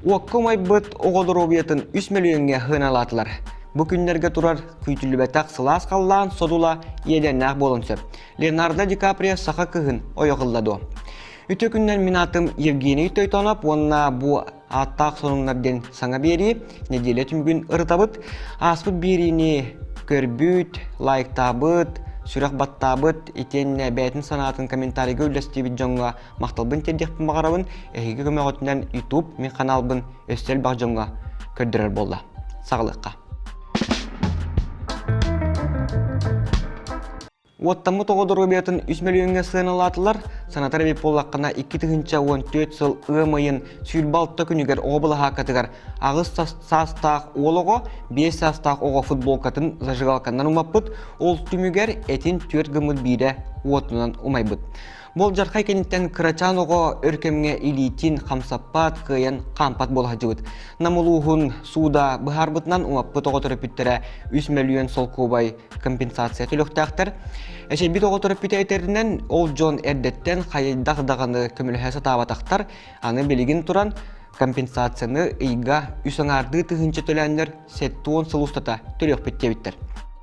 Уокка умайбыт оҕо доруобуйатын үс мөлүйүөҥҥэ сыаналаатылар. Бу күннэргэ турар күүтүллүбэтэх сылаас халлаан содула иэдээннээх буолуон сөп. Леонардо Ди Каприо саха кыһын ойох ылла дуо? Үтүө күннэр мин аатым Евгений Тойтонов уонна бу ааттаах сонуннар диэн саҥа биэрии нэдиэлэ түмүгүн ырытабыт. Ааспыт биэриини көрбүт, лайктаабыт, сүрэх баттаабыт, итиэннэ бэйэтин санаатын комментарийга үллэстибит дьоҥҥо махталбын тиэрдиэхпин баҕарабын. Эһиги көмөҕүтүнэн YouTube мин ханаалбын өссө элбэх дьоҥҥо көрдөрөр буолла. Саҕалыахха. Уоттаммыт оҕо доруобуйатын үс мөлүйүөҥҥэ сыаналаатылар. Санатар эбит буоллаххына, 2014 сыл ыам ыйын 26 күнүгэр оҕо былаһааккатыгар аҕыс саастаах уол оҕо, биэс саастаах оҕо футболкатын зажигалканан умаппыт, ол түмүгэр этин түөрт гыммыт биирэ уотунан умайбыт. Болдьархай кэнниттэн кырачаан оҕо өр кэмҥэ илиитин хамсаппат, кыайан хаампат буола сылдьыбыт. Нам улууһун сууда быһаарбытынан умаппыт оҕо төрөппүттэрэ 3 мөлүйүөн солкуобай компенсация төлүөхтээхтэр. Эчэйбит оҕо төрөппүтэ этэринэн, ол дьон эрдэттэн хайдах даҕаны көмөлөһө сатаабатахтар. Аны билигин туран компенсацияны ыйга үс аҥаардыы тыһыынча төлөөннөр 70 сыл устата төлүөхпүт диэбиттэр.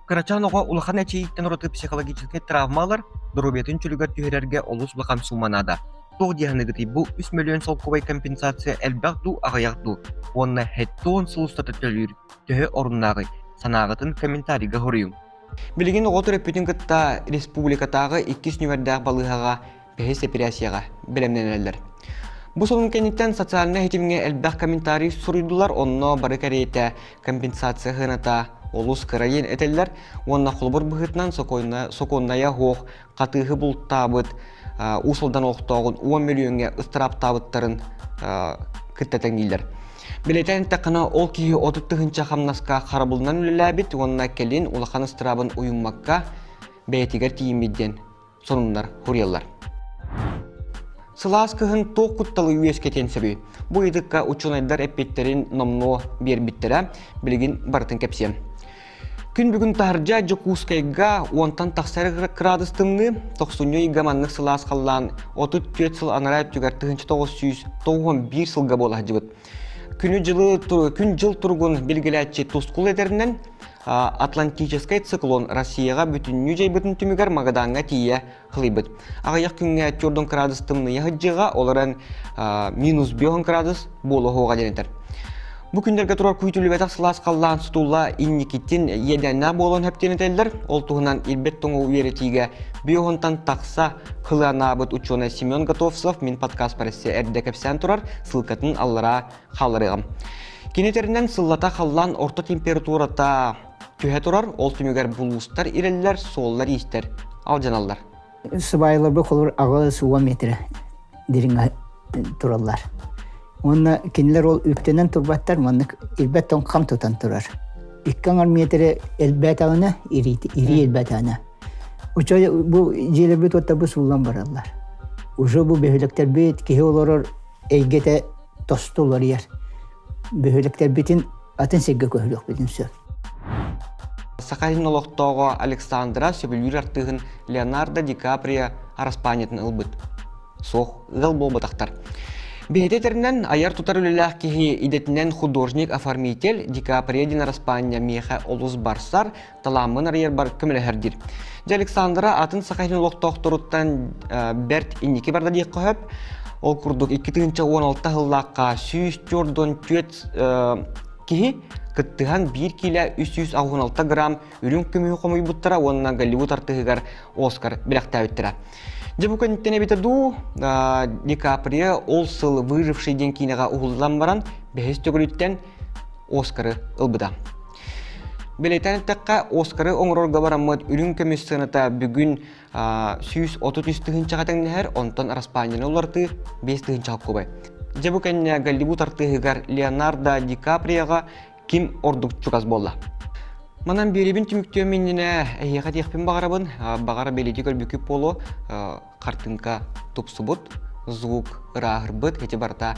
Кырачаан оҕо улахан эчэйииттэн ураты психологическай травма ылар, доруобуйатын чөлүгэр түһэрэргэ олус улахан суума наада. Туох дии саныыгытый, бу 3 мөлүйүөн солкуобай компенсация элбэх дуу, аҕыйах дуу? Уонна 70 сыл устата төлүүр төһө оруннааҕый? Санааҕытын комментарийга суруйуҥ. Билигин оҕо төрөппүтүн кытта республикатааҕы иккис нүмердээх балыыһаҕа бэһис эпэрээссийэҕэ бэлэмнэнэллэр. Бу сонун кэнниттэн социальнай ситимҥэ элбэх комментарий суруйдулар, онно бары кэриэтэ компенсация сыаната олус кыра диэн этэллэр уонна холобур быһыытынан сокуоннайа суох хатыыһы бултаабыт Уус Алдан олохтооҕун уон мөлүйүөҥҥэ ыстырааптаабыттарын кытта тэҥнииллэр. Бэлиэтээн эттэххинэ, ол киһи 30 тыһыынча хамнаска харабылынан үлэлээбит уонна кэлин улахан ыстыраабын уйуммакка бэйэтигэр тиийиммит диэн сонуннар суруйаллар. Сылаас кыһын туох кутталы үөскэтиэн сөбүй? Бу ыйытыкка учуонайдар эппиттэрин номнуо биэрбиттэрэ, билигин барытын кэпсиэм. Күн бүгүн таһырдьа Дьокуускайга уонтан тахсар кыраадыс тымныы, тохсунньу ыйга маннык сылаас халлаан 34 сыл анараа өттүгэр 1991 сылга буола сылдьыбыт. Күнү-дьылы күн-дьыл туругун билгэлээччи Тускул этэринэн, Атлантическай циклон Россияҕа бүтүннүү дьайбытын түмүгэр Магадаҥҥа тиийэ хылыйбыт. Аҕыйах күҥҥэ 40 кыраадыс тымныйа сылдьыаҕа, ол эрэн минус 5 кыраадыс буолуоҕа диэн этэр. Бу күннэргэ турар күүтүллүбэтэх сылаас халлаан сутулла инникитин иэдээннээх буолуон сөп диэн этэллэр. Ол туһунан ирбэт тоҥу үөрэтиигэ биоһунтан тахса хылыанаабыт учуонай Семен Готовцев мин подкаст парессе эрдэ кэпсээн турар, ссылкатын аллараа хаалларыаҕым. Кини этэринэн сыллата халлаан орто температурата түһэ турар, ол түмүгэр булуустар ирэллэр, суоллар-иистэр алдьаналлар. Сыбаайаларга холобур 80 метрэ дириҥ тураллар. Уонна кинилэр ол үктэнэн турбаттар, маннык ирбэт тоҥ хам тутан турар. Икки аҥар метрэ элбээтэҕинэ, ирии элбээтэҕинэ. Учой бу дьиэлэрбит уотта бу сууллан бараллар. Уже бу бөһүөлэктэрбит киһи олорор эйгэтэ тосту уларыйар. Бөһүөлэктэрбитин атын сиргэ көһөрүөхпүтүн сөп. Саха сирин олохтооҕо Александра сөбүлүүр артыыһын Леонардо Ди Каприо араспаанньатын ылбыт. Суох, ыал буолбатахтар. Бэйэтэ этэринэн, айар-тутар үлэлээх киһи идэтинэн художник-оформитель Ди Каприо диэн араспаанньа миэхэ олус барсар, талааммын арыйарбар көмөлөһөр диир. Дьэ Александра атын Саха сирин олохтоохторуттан бэрт инники барда диэххэ сөп. Ол курдук 2016 сыллаахха 144 киһи кыттыһан 1 киилэ 386 грамм үрүҥ көмүһү хомуйбуттара уонна Голливуд артыыһыгар Оскар бэлэхтээбиттэрэ. Дьэ бу кэнниттэн эбитэ дуу, Ди Каприо ол сыл «Выживший» диэн киинэҕэ уһуллан баран бэһис төгүлүттэн Оскары ылбыта. Бэлиэтээн эттэххэ, Оскары оҥорорго бараммыт үрүҥ көмүс сыаната бүгүн 133 тыһыынчаҕа тэҥнэһэр, онтон араспаанньаны уларытыы 5 тыһыынча кубай. Дьэ бу кэннэ Голливуд артыыһыгар Леонардо Ди Каприоҕа ким ордук чугас буолла? Манан биэриибин түмүктүөм иннинэ эһиэхэ диэхпин баҕарабын. Баҕар бэлиэтии көрбүккүт буолуо. Хартыынка тупсубут, звук ырааһырбыт, ити барыта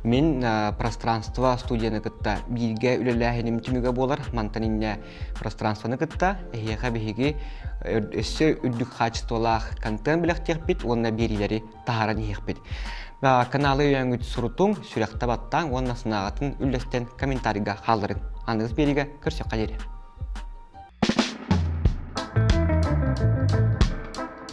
мин пространство студияны кытта бииргэ үлэлээһиним түмүгэ буолар. Мантан инньэ пространствоны кытта эһиэхэ биһиги өссө үрдүк хаачыстыбалаах контент бэлэхтиэхпит уонна биэриилэри таһааран иһиэхпит. Каналы өйөөҥҥүт сурутуҥ, сүрэхтэ баттааҥ уонна санааҕытын үллэстэн комментарийга хаалларыҥ. Аныгыс биэриигэ көрсүөххэ диэри.